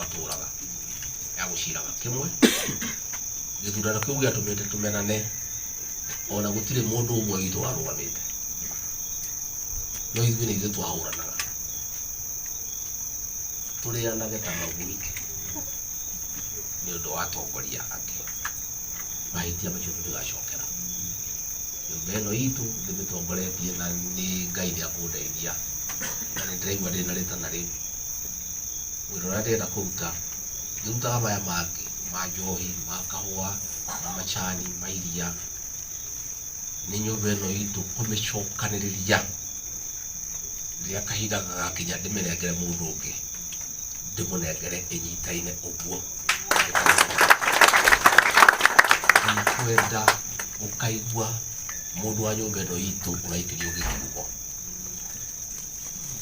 Twatũraga ya gũciraga kĩmwe gĩthurano kĩu gĩatũmĩte tũmenane, ona gũtirĩ mũndũ ũmwe witũ warũgamĩte, no ithuĩ nĩ ithuĩ twahũranaga tũrĩanage ta magui nĩ ũndũ wa atongoria angĩ. Mahĩtia macio tũtigacokera. Nyũmba ĩno itũ ndĩmĩtongoretie na nĩ Ngai nĩ akũndeithia, na nĩ ndĩraigua ndĩna rĩtana rĩu. Wĩra ũrĩa ndĩrenda kũruta, ngĩrutaga maya mangĩ ma njohi, ma kahũa, ma macani, ma iria, nĩ nyũmba ĩno itũ kũmĩcokanĩrĩria rĩrĩa kahinda gagakinya ndĩmĩnengere mũndũ ũngĩ, ndĩmũnengere ĩnyitaine ũguo. Ndikwenda ũkaigua mũndũ wa nyũmba ĩno itũ ũraikĩrio gĩkiugo.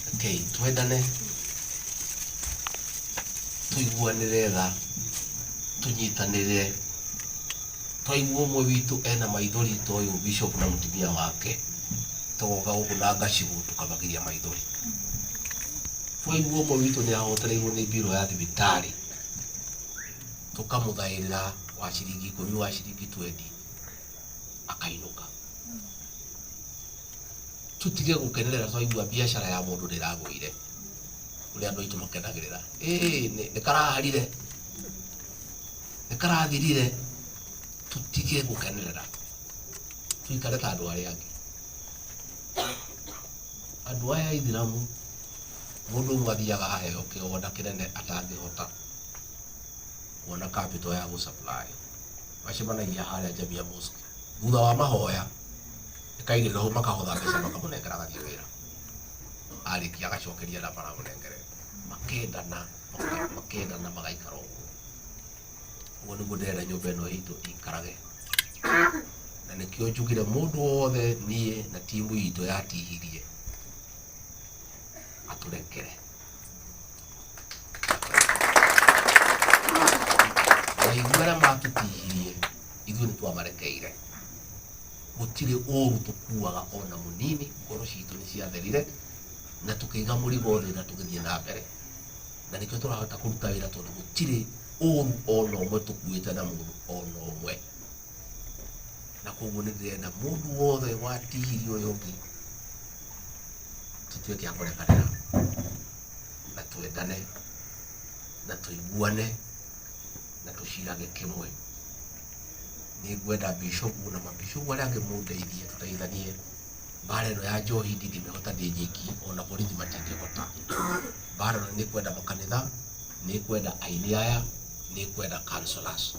Rekei twendane, tũiguanĩre tha, tũnyitanĩre. Twaigua ũmwe witũ ena maithori ta ũyũ bishop na mũtumia wake, tũgoka gũkũ na ngacigũ tũkamagiria maithori. Twaigua ũmwe witũ nĩ ahotereirwo nĩ mbirũ ya thibitarĩ, tũkamũthaĩrĩra wa ciringi 10, wa ciringi 20, akainũka. Tũtige gũkenerera twaigua biacara ya mũndũ ndĩragũire, ũrĩa andũ aitũ makenagĩrĩra, ĩĩ nĩ karaharire, nĩ karathirire. Tũtige gũkenerera, tũikare ta andũ arĩa angĩ. Andũ aya aithiramu, mũndũ ũmwe athiaga aheo kĩganda kĩnene atangĩhota kuona capital ya gũ supply, macemanagia harĩa Jamia Mosque thutha wa mahoya, ĩkaigĩrĩrwo hau, makahotha mbeca, makamũnengera agathiĩ wĩra, arĩkia agacokeria arĩa maramũnengerete. Makendana, makendana, magaikara ũguo. Ũguo nĩguo ndĩrenda nyũmba ĩno itũ ikarage, na nĩkĩo njugire mũndũ wothe niĩ na timu itũ yatihirie atũrekere. Na ithuĩ arĩa matũtihirie, ithuĩ nĩ twamarekeire. Gũtirĩ ũru tũkuaga ona mũnini, ngoro citũ nĩ ciatherire na tũkĩiga mũrigo thĩ na tũgĩthiĩ na mbere, na nĩkĩo tũrahota kũruta wĩra, tondũ gũtirĩ ũru ona ũmwe tũkuĩte na mũndũ ona ũmwe. Na koguo nĩ ndĩrenda mũndũ wothe watihirie ũrĩa ũngĩ tũtuĩke a kũrekanĩra na twendane na tũiguane na tũcirage kĩmwe. Nĩ ngwenda bishopu na mabishopu arĩa angĩ mũndeithie, tũteithanie mbara ĩno ya njohi. Ndingĩmĩhota ndĩ nyiki, ona borithi matingĩhota. Mbara ĩno nĩ kwenda makanitha, nĩ kwenda aini aya, nĩ kwenda counselors.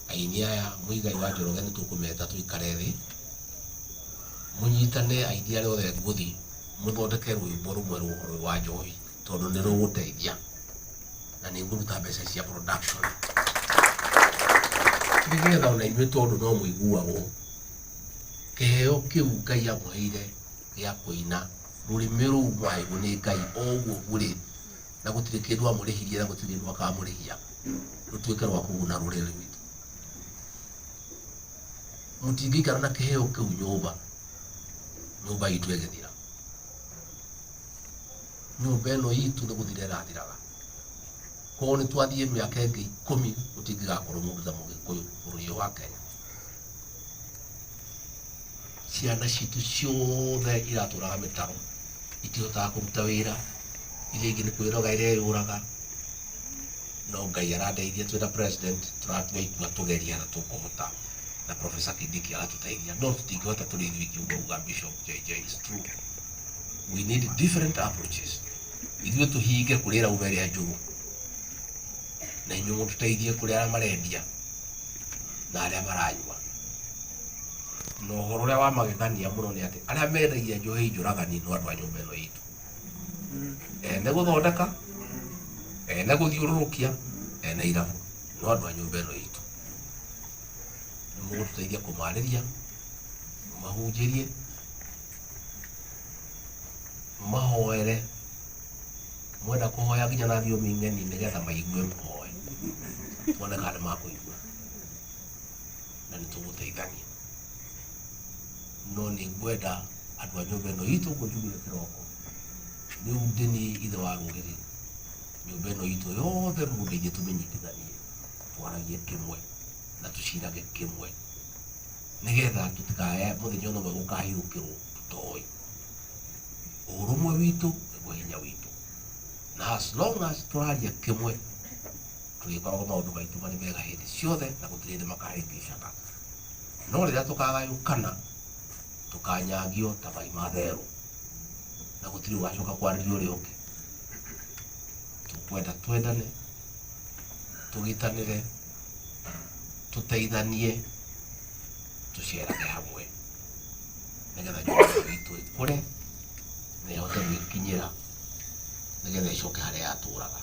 Aini aya, Mũigai wa Njoroge, nĩ tũkũmeta tũikare thĩ, mũnyitane aini arĩa othe ngũthi, mũthondeke rwĩmbo rũmwe rwa ũhoro ũyũ wa njohi, tondũ nĩ rũgũteithia, na nĩ ngũruta mbeca cia production nĩgetha ona inyuĩ, tondũ no mũiguagwo kĩheo kĩu Ngai amũheire gĩa kũina, rũrĩmĩ rũu mwaheirwo nĩ Ngai o ũguo burĩ, na gũtirĩ kĩndũ amũrĩhirie na gũtirĩ kĩndũ akamũrĩhia, rũtuĩke rwa kũguna rũrĩrĩ rwitũ. Mũtingĩikara na kĩheo kĩu nyũmba, nyũmba itũ ĩgĩthira. Nyũmba ĩno itũ nĩ gũthira ĩrathiraga. Koguo nĩ twathiĩ mĩaka ĩngĩ 10, gũtingĩgakorwo mũndũ ta Mũgĩkũyũ bũrũri ũyũ wa Kenya. Ciana citũ ciothe iratũraga mĩtaro, itihotaga kũruta wĩra, iria ingĩ nĩ kwĩroga ireyũraga. No Ngai arandeithia, twĩna president tũratua itua tũgerie na tũkũhota, na Professor Kindiki agatũteithia, no tũtingĩhota tũrĩ ithuĩ iki. Ũguo uga Bishop JJ is true, we need different approaches. Ithuĩ tũhinge kũrĩa ĩrauma ĩrĩa njũru, na inyuĩ mũtũteithie kũrĩa arĩa marendia na arĩa maranyua. Na ũhoro ũrĩa wa magegania mũno nĩ atĩ arĩa mendagia njohi njũragani no andũ a nyũmba ĩno itũ, ene gũthondeka, ene gũthiũrũrũkia, ene irabu, no andũ a nyũmba ĩno itũ. Nĩ mũgũtũteithia kũmarĩria, mũmahunjĩrie, mũmahoere, mwenda kũhoya nginya na thiomi ng'eni nĩgetha maigue, mũhoe tuone kana nĩ makũigua, na nĩ tũgũteithania. No nĩ ngwenda andũ a nyũmba ĩno itũ, ũguo njugire kĩroko, rĩu ndĩ niĩ ithe wa rũrĩrĩ, nyũmba. Nyũmba ĩno itũ yothe mũndeithie tũmĩnyitithanie, twaragie kĩmwe na tũcirage kĩmwe, nĩgetha tũtikae mũthenya ũmwe gũkahirũkĩrwo tũtoĩ. Ũrũmwe witũ nĩguo hinya witũ, na as long as tũraria kĩmwe tũrĩkoragwo maũndũ maitũ marĩ mega hĩndĩ ciothe na gũtirĩ hĩndĩ makahĩngĩcana. No rĩrĩa tũkagayũkana tũkanyagio ta mai ma therũ na gũtirĩ ũgacoka kwarĩria ũrĩa ũngĩ. Tũkwenda twendane, tũgitanĩre, tũteithanie, tũcerage hamwe nĩgetha nyũmba itũ ĩkũre na ĩhote gwĩkinyĩra nĩgetha ĩcoke harĩa yatũraga.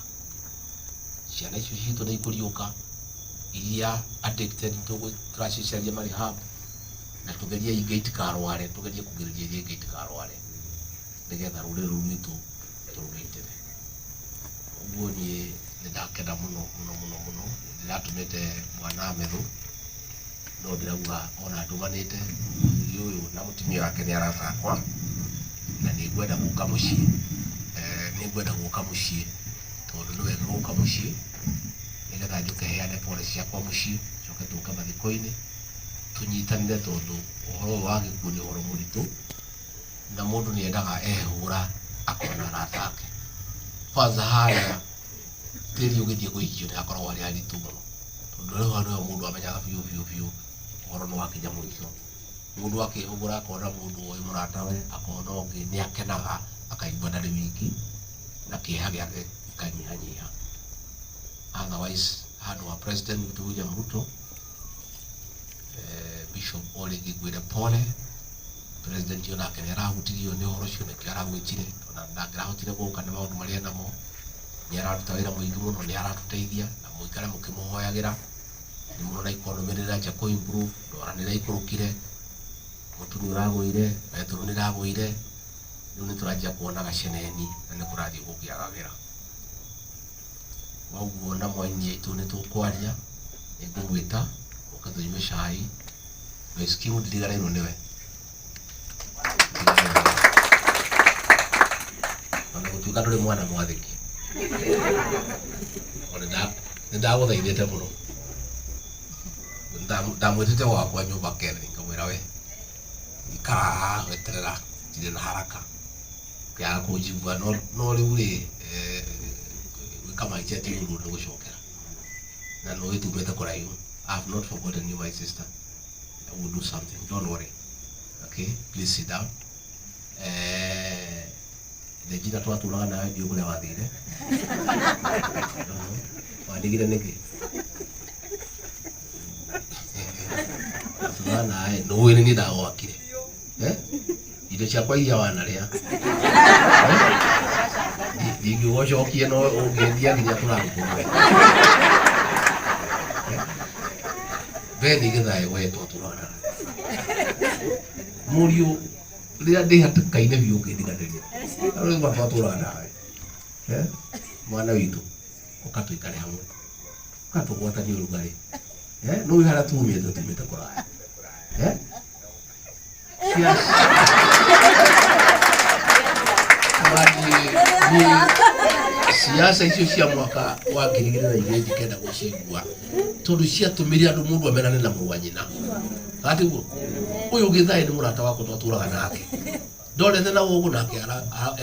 Ciana icio citũ nĩ ikũriũka iria addicted tũracicaria marĩ hub, na tũgerie ingĩ itikarware, tũgerie kũgirĩrĩria iria ingĩ itikarware nĩgetha rũrĩrĩ rũu rwitũ tũrũgitĩre. Ũguo niĩ nĩ ndakena mũno mũno mũno mũno. Ndĩratũmĩte mwana Methu, no ndĩrauga ona ndũmanĩte mũthuri ũyũ na mũtumia wake nĩ arata akwa, na nĩ ngwenda gũka mũciĩ. Nĩ ngwenda gũka mũciĩ tondũ nĩ wega gũka mũciĩ nĩgetha njũke heane pole ciakwa mũciĩ, njoke tũke mathiko-inĩ tũnyitanĩre, tondũ ũhoro ũyũ wa gĩkuũ nĩ ũhoro mũritũ na mũndũ nĩ endaga ehũra akona arata ake. Kwanza harĩa tĩri ũgĩthiĩ gũikio nĩ hakoragwo harĩ haritũ mũno, tondũ rĩu hau nĩho mũndũ amenyaga biũ biũ biũ ũhoro nĩ wakinya mũico. Mũndũ akĩhũgũra akona mũndũ ũĩ mũratawe, akona ũngĩ, nĩ akenaga akaigua ndarĩ wiki na kĩeha gĩake gĩkanyihanyiha. Otherwise handũ ha President witũ William Ruto, Bishop o rĩngĩ ngwĩre pole. President onake nĩ arahutirio nĩ ũhoro ũcio, nĩkĩo aragwĩtire, ona ndangĩrahotire gũka nĩ maũndũ marĩa enamo. Nĩ araruta wĩra mũingĩ mũno, nĩ aratũteithia na mũikare mũkĩmũhoyagĩra. Nĩ mũrona economy nĩ ĩranjia kũ improve, ndora nĩ ĩraikũrũkire, mũtu nĩ ũragũire, betũrũ nĩ ĩragũire, rĩu nĩ tũranjia kuona gaceneni na nĩ kũrathiĩ gũkĩagagĩra. Koguo na mwaini aitũ nĩ tũkwaria, nĩ ngũmwĩta ũke tũnyue cai. Lois Kimu ndiriganĩirwo nĩwe, ona gũtuĩka ndũrĩ mwana mwathĩki, ona nĩ ndagũthaithĩte mũno. Ndamwĩtĩte gwakwa nyũmba Keri, ngamwĩra we ikara haha weterera, ndirĩ na haraka, ũkĩaga kũnjigua. No rĩu rĩ, gwĩka maica ti ũru nĩ gũcokera, na nĩ ũĩ tumĩte kũraihu. I have not forgotten you, my sister. I will do something, don't worry. Okay, please sit down. Regina twatũraga nawe, ndiũ kũrĩa wathire, wandigire nĩkĩ? Twatũraga nawe, nĩũĩ nĩ niĩ ndagwakire. Indo ciakwa iria wanarĩa ndingiuga ũcokie, no ũngĩendia nginya tũrarutwo Beni gĩthaĩ we twatũraga nawe mũriũ rĩrĩa ndĩ hatĩka-inĩ biũ ũkĩndiganĩria rĩu twatũraga nawe. Mwana witũ, ũka tũikare hamwe, ũka tũgwatanie ũrugarĩ. Nĩũĩ harĩa tumĩte, tumĩte kũraya. Yes. Siasa icio cia mwaka wa 2002 ndikenda gũcigua, tondũ ciatũmire andũ mũndũ amenane na mũrũ wa nyina. Gatiguo ũyũ gĩthaĩ nĩ mũrata wakwa twatũraga nake, ndorete na gũkũ nake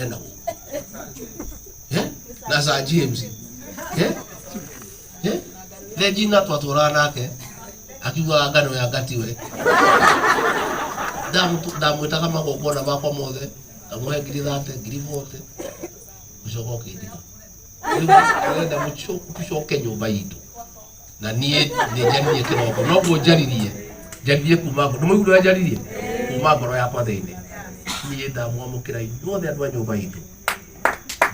ena gũkũ. Na Sir James. Regina twatũraga nake akiugaga ngano ya ngatiwe. Ndamwĩtaga magongona makwa mothe, ngamũhe 30,000, 40,000, ũcoka ũkĩndiga. Rĩu ndĩrenda tũcoke nyũmba itũ, na niĩ nĩ njaririe kĩroko, noguo njaririe, njaririe kuma ngoro, nĩmũiguire ũrĩa njaririe kuma ngoro yakwa thĩinĩ. Niĩ ndamwamũkĩra inyuothe andũ a nyũmba itũ,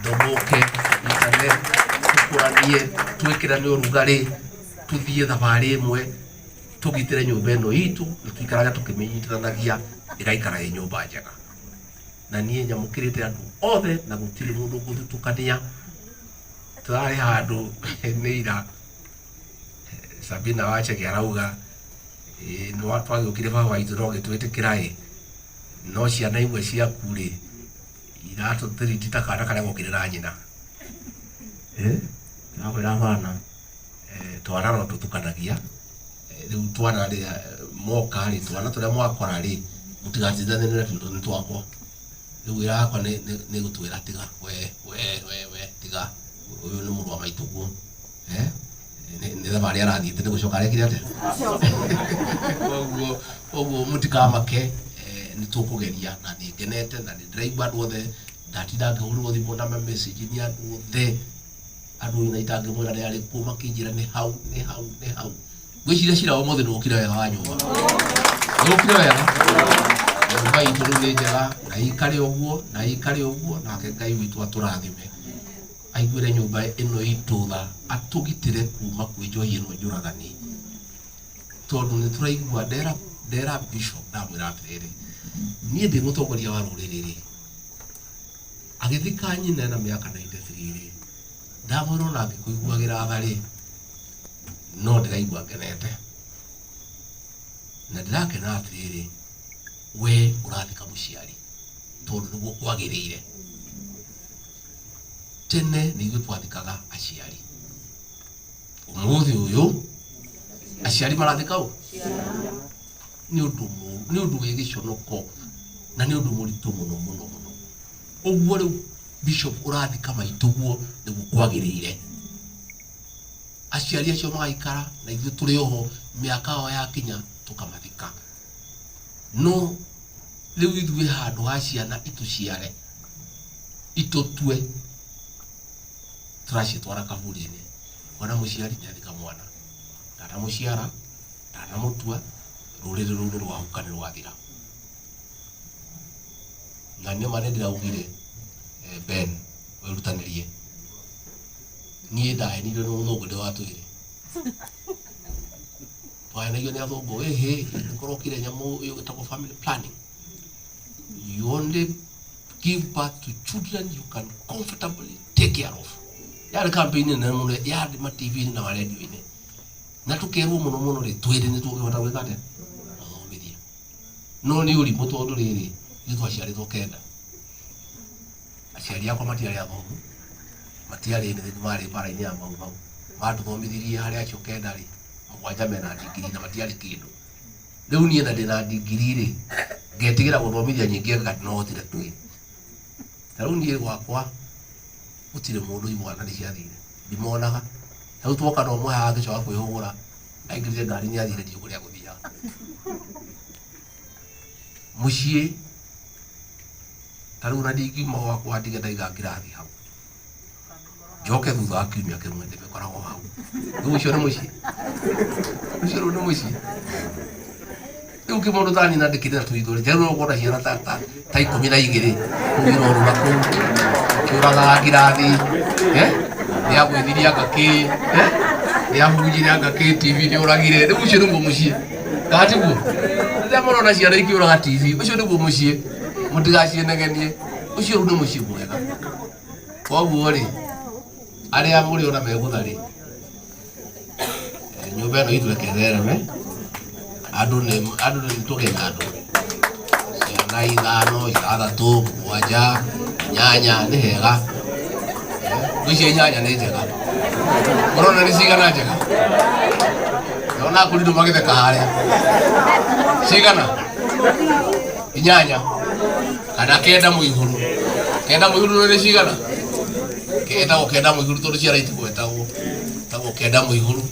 ndũmũke tũnyitane, tũkũranie, twĩkĩrane ũrugarĩ, tũthiĩ thabarĩ ĩmwe, tũgitĩre nyũmba ĩno itũ na tũikarage tũkĩmĩnyitithanagia ĩgaikara ĩ nyũmba njega. Na niĩ nyamũkĩrĩte andũ othe na gũtirĩ mũndũ ngũthutũkania. Tũrarĩ handũ nĩ ira, Sabina Wachege arauga nĩ twagĩũkire baba witũ no gĩtwĩtĩkĩra ĩ, no ciana imwe ciaku rĩ iratũtiriti ta kana karĩa gokire na nyina. Ngĩmwĩra bana, twana no tũtukanagia. Rĩu twana rĩ, moka rĩ, twana tũrĩa mwakora rĩ, mũtigatindanĩre natuo nĩ twakwa. Rĩu wĩra wakwa nĩ gũtwĩra tiga, we we we we tiga, ũyũ nĩ mũrũ wa maitũguo. Nĩ thabarĩ arathiĩte, nĩ gũcoka arekire atĩa? Koguo mũtikamake, nĩ tũkũgeria na nĩ ngenete na nĩ ndĩraigua andũ othe, ndatinda ngĩhũrĩrwo thimũ na ma message nĩ andũ othe, andũ ona itangĩmwĩra nĩ arĩkũ, makĩnjĩra nĩ hau, nĩ hau, nĩ hau. Ngwĩciria cira wa ũmũthĩ nĩ ũkire wega wa nyũmba, nĩ ũkire wega. Nyũmba itũ rĩu nĩ njega na ikare ũguo, na ikare ũguo, nake Ngai witũ atũrathime, aiguĩre nyũmba ĩno itũ tha, atũgitĩre kuma kwĩ njohi ĩno njũragani, tondũ nĩ tũraigua. Ndera bishop, ndamwĩra atĩrĩrĩ, niĩ ndĩ mũtongoria wa rũrĩrĩ rĩ, agĩthika nyina na mĩaka 93 rĩ, ndamwĩra ona angĩkũiguagĩra tha rĩ, no ndĩraigua ngenete na ndĩrakena atĩrĩrĩ, we ũrathika mũciari tondũ nĩguo kwagĩrĩire. Tene nĩ ithuĩ twathikaga aciari, ũmũthĩ ũyũ aciari marathika ũ. Nĩ ũndũ mũru, nĩ ũndũ wĩ gĩconoko na nĩ ũndũ mũritũ mũno mũno mũno. Ũguo rĩu bishop ũrathika maitũguo nĩguo kwagĩrĩire, aciari acio magaikara na ithuĩ tũrĩ oho, mĩaka yao yakinya tũkamathika. No rĩu ithuĩ handũ ha ciana itũciare itũtue, tũracitwara kaburi-inĩ. Ona mũciari nĩathika mwana, ndanamũciara, ndanamũtua, rũrĩrĩ rũu nĩ rwahuka, nĩ rwathira. Na nĩma nĩ ndĩraugire, Ben, wĩrutanĩrie. Niĩ ndahenirio nĩ mũthũngũ ndĩ wa twĩrĩ, twahenagio nĩ athũngũ, ĩhĩ nĩkũrokire nyamũ ĩyo ĩtagwo family planning. You only give birth to children you can comfortably take care of. Yarĩ campaign nene mũno, yarĩ ma TV-inĩ na ma radio-inĩ, na tũkerwo mũno mũno rĩ, twĩrĩ nĩ tũngĩhota gwĩka atĩa, gũthomithia. No nĩ ũrimũ, tondũ rĩrĩ, ithuĩ twaciarĩtwo kenda, aciari akwa matiarĩ athomu, matiarĩ nĩ marĩ mbara-inĩ ya Mau Mau, matũthomithirie. Harĩ acio kenda rĩ, mũgwanja mena ndigiri na matiarĩ kĩndũ. Rĩu niĩ na ndĩna ndigiri rĩ, ngetigĩra gũthomithia nyingĩ anga no hotire twĩrĩ. Ta rĩu niĩ gwakwa gũtirĩ mũndũ, imwana nĩ ciathire, ndimonaga. Ta rĩu twoka no ũmwe haha angĩcoka kwĩhũgũra aingĩrire ngari nĩ athire, ndiũ kũrĩa gũthiaga. Mũciĩ ta rĩu na ndingiuma gwakwa ndige ndaiga ngirathi hau, njoke thutha wa kiumia kĩmwe ndĩmĩkoragwo hau. Rĩu ũcio nĩ mũciĩ? Ũcio rĩu nĩ mũciĩ? Rĩu kĩ mũndũ tani na ndĩkĩrĩ na tũithũri rĩu ũkuona ciana ta 12 kũu irorũra kũu kĩũragaga ngirathi, nĩ agwĩthirie anga kĩ, nĩ ahunjire anga kĩ, TV nĩ ũragire. Rĩu ũcio nĩguo mũciĩ kana tiguo? Rĩrĩa mũrona ciana ikĩũraga TV, ũcio nĩguo mũciĩ? Mũtigacienegenie, ũcio rĩu nĩ mũciĩ mwega? Koguo rĩ, arĩa mũrĩ ona megũtha rĩ, nyũmba ĩno itũ reke ĩthereme. Andũ nĩ tũgĩe na andũ, ciana ithano, ithathatũ, mũgwanja, inyanya nĩ hega. Ngwĩciria inyanya nĩ njega. Ũrona nĩ cigana njega? Ndona akũrindũ magĩtheka harĩa. Cigana? Inyanya kana kenda mũihũru? Kenda mũihũru nĩ cigana? Ketagwo kenda mũihũru tondũ ciana itigwetagwo, tagwo kenda mũihũru,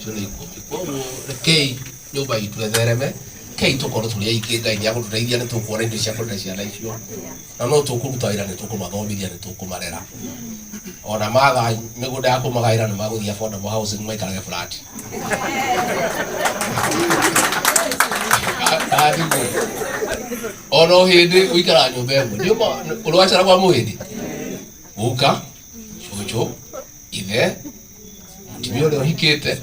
icio nĩ 10. Koguo rekei nyũmba itũ ĩthereme, kei tũkorwo tũrĩ aingĩ. Ngai nĩ agũtũteithia, nĩ tũkuona indo cia kũrera ciana icio, na no tũkũruta wĩra, nĩ tũkũmathomithia, nĩ tũkũmarera. Ona maga mĩgũnda ya kũmagaĩra, nĩ magũthiĩ affordable housing maikarage flat. Kana ona ũhĩndĩ ũikaraga nyũmba ĩmwe, ũrĩ wacera kwa mũhĩndĩ, guka, cũcũ, ithe, mũtumia ũrĩa ũhikĩte,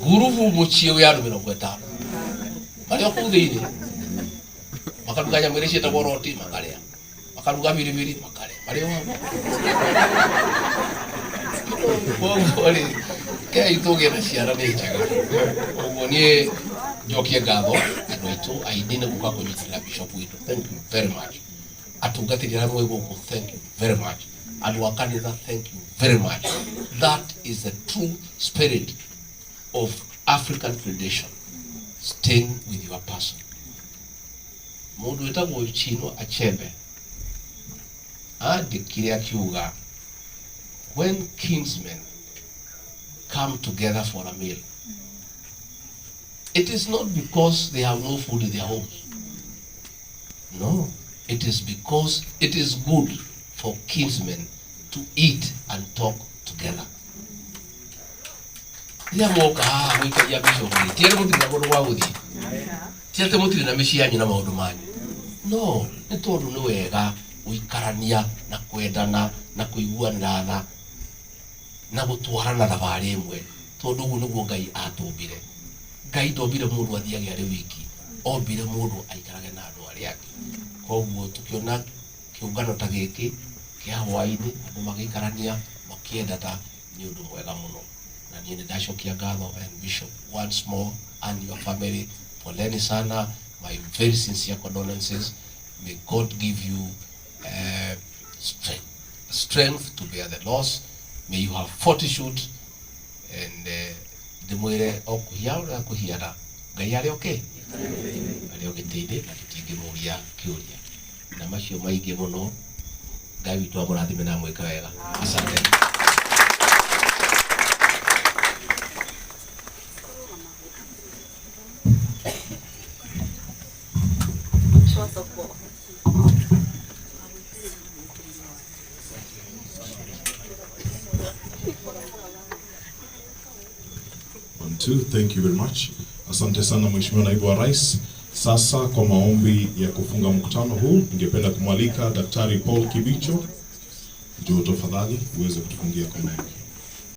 ngurubu, mũciĩ wĩ andũ 50 marĩ o kũu thĩinĩ, makaruga nyamũ iria ciĩtagwo roti, makarĩa, makaruga biribiri, makarĩa marĩ o hau. Koguo rĩ, kei tũgĩe na ciana nĩ njega. Koguo niĩ njokie ngatho andũ aitũ aini nĩ gũka kũnyitĩrĩra bishop witũ, thank you very much. Atungatĩri arĩa mwĩ gũkũ, thank you very much. Andũ a kanitha, thank you very much. That is the true spirit of African tradition, staying with your person. Mũndũ wĩtagwo Chinua Achebe andĩkire akiuga, when kinsmen come together for a meal, it is not because they have no food in their homes. No, it is because it is good for kinsmen to eat and talk together. Rĩrĩa mwoka haha gũikaria bishop rĩ, ti atĩ mũtirĩ na kũndũ gwa gũthiĩ, ti atĩ mũtirĩ na mĩciĩ yanyu na maũndũ manyu. No, nĩ tondũ nĩ wega gũikarania na kwendana na kũiguanĩra tha na gũtwarana thabarĩ ĩmwe, tondũ ũguo nĩguo Ngai atũmbire. Ngai ndombire mũndũ athiage arĩ wiki, ombire mũndũ aikarage na andũ arĩa angĩ. Koguo tũkĩona kĩũngano ta gĩkĩ kĩa hwaĩ-inĩ, andũ magĩikarania makĩendana, nĩ ũndũ mwega mũno. Na niĩ nĩ ndacokia ngatho, and Bishop, once more, and your family, poleni sana, my very sincere condolences. May God give you strength to bear the loss. May you have fortitude, and ndĩmwĩre o kũhia ũrĩa kũhiana, Ngai arĩ okay, arĩ o gĩtĩ-inĩ, na tũtingĩmũria kĩũria na macio maingĩ mũno. Ngai witũ amũrathime na amwĩke wega. Asante. One, two, thank you very much. Asante sana, Mheshimiwa Naibu wa Rais. Sasa kwa maombi ya kufunga mkutano huu, ningependa kumwalika Daktari Paul Kibicho. Njoo tafadhali uweze kutufungia kwa maombi.